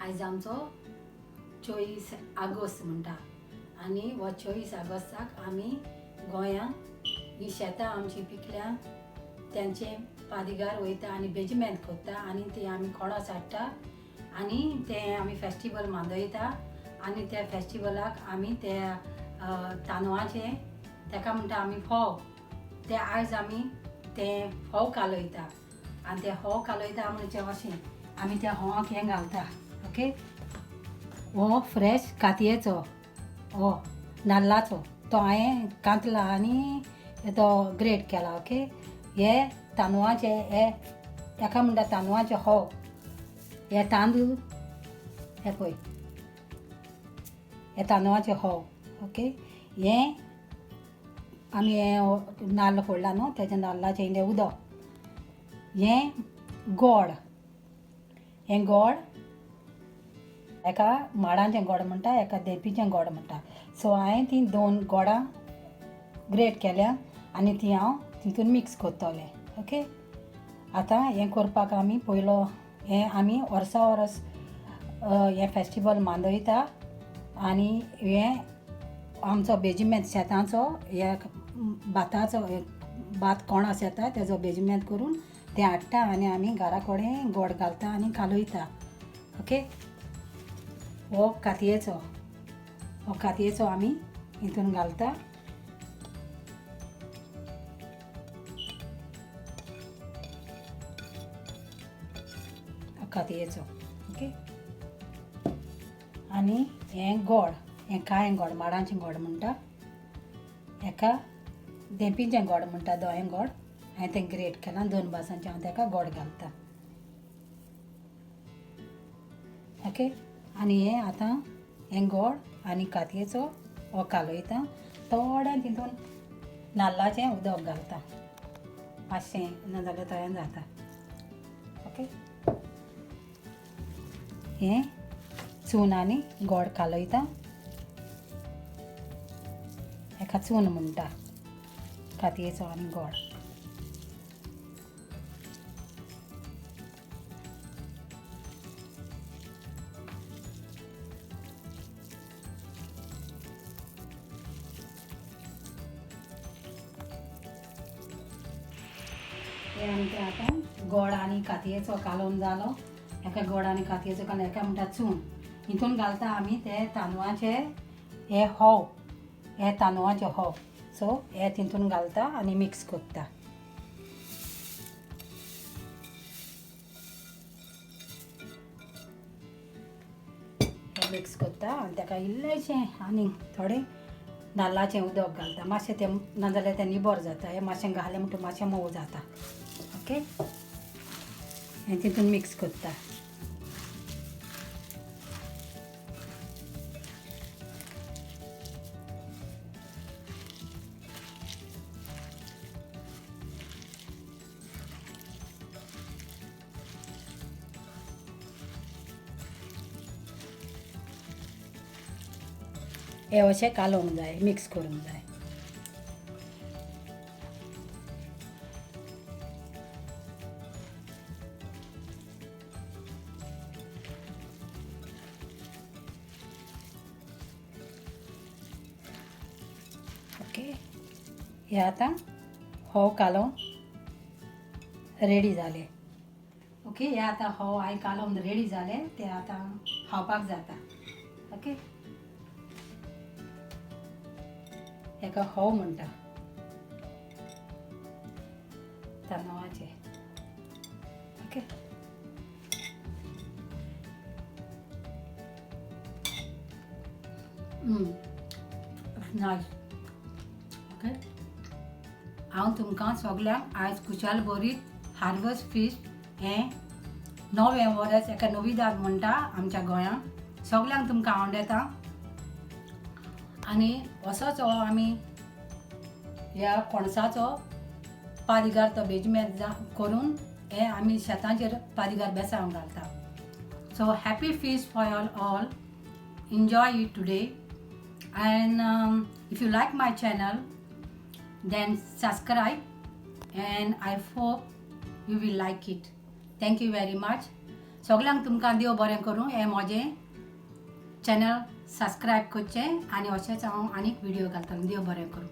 आयज आमचो 24 ऑगस्ट म्हणटा आनी हो 24 ऑगस्टाक आमी गोंयांत ही शेतां आमची पिकल्या त्यांचे पादिगार वयता आनी बेजमेंत करता आनी ते आमी कोणस हाडटा आनी ते आमी फेस्टिवल मांदयता आनी त्या फेस्टिवलाक आमी त्या तांदळाचे ताका म्हणटा आमी फोव, ते आयज आमी ते फोव कालयता आनी ते फोव कालयता म्हणजे अशें आमी त्या फोवाक हें घालता. ओके, हो फ्रेश कातयेचो हो नाल्लाचो तो हांवें कांतला आनी तो ग्रेट केला. ओके, हे तांदळाचे हे हेका म्हणटा तांदळाचे फोव, हे तांदूळ हे पळय हे तांदळाचे फोव. ओके, हे आमी हे नाल्ल फोडला न्हू तेच्या नाल्लाचें इल्लें उदक, हें गोड, हें गोड एका माडांचें गोड म्हणटा, एका देपीचें गोड म्हणटा. सो हांवें तीं दोन गोडां ग्रेट केल्या आनी ती हांव तितून मिक्स करतलें. ओके, आतां हें करपाक आमी पयलो हें आमी वर्सा वर्स हें फेस्टिवल मांदयता आनी हें आमचो बेजिमेंत शेतांचो हे भाताचो भात कोणस येता तेजो बेजिमेंत करून तें हाडटा आनी आमी घरा कडेन गोड घालता आनी कालयता. ओके, हो कातयेचो, हो कातयेचो आमी हितून घालता. कातयेचो. ओके, आनी हें गोड, हें काळें गोड, माडांचें गोड म्हणटा, हेका धेंपीचें गोड म्हणटा, धवें गोड. हांवें तें ग्रेट केलां, दोन बासांचें हांव तेका गोड घालता. ओके, आनी हें आतां हें गोड आनी कातयेचो हो कालयता, थोडें तितून नाल्लाचें उदक घालता मातशें, नाजाल्यार तयार जाता. ओके, हें चून आनी गोड कालयता, हेका चून म्हणटा, कातयेचो आनी गोड. हें आमचें आतां गोड आनी कातयेचो कालोवन जालो. हेका गोड आनी कातयेचो कालोवन हेका म्हणटा चून. हितून घालता आमी ते तांदळाचे हे फोव, हे तांदळाचे फोव. सो हे तितून घालता आनी मिक्स करता. हे मिक्स करता आनी तेका इल्लेशें आनी थोडें नाल्लाचें उदक घालता मातशें, तें नाजाल्यार तें निबर जाता. हें मातशें घालें म्हणटकीर मातशें मोव जाता. ओके, हें तितून मिक्स करता. हे अशें कालोवंक जाय, मिक्स करूंक जाय. ओके, हे आतां हो कालोवन रेडी जालें. ओके, हे आतां हो हांवें कालोवन रेडी जालें, ते आतां खावपाक जाता. ओके, हेका फोव म्हणटा तांदळाचे. Okay, nice. ओके, हांव तुमकां सगल्यांक आयज खुशाल बरीत हार्वस्ट फिस्ट हें नवें वर्स एका नविदाद म्हणटा आमच्या गोंयांत, सगल्यांक तुमकां आवडटा. आनी असोच हो आमी ह्या कोणसाचो पादिगार तो बेजमेंत करून हे आमी शेतांचेर पादिगार बेसांव घालता. So happy feast for all all, enjoy it today. And if you like my channel then subscribe, and I hope you will like it. Thank you very much. सगल्यांक तुमकां देव बरें करूं. हें म्हजें चॅनल सबस्क्रायब करचें आनी अशेंच हांव आनीक व्हिडियो घालतलें. देव बरें करूं.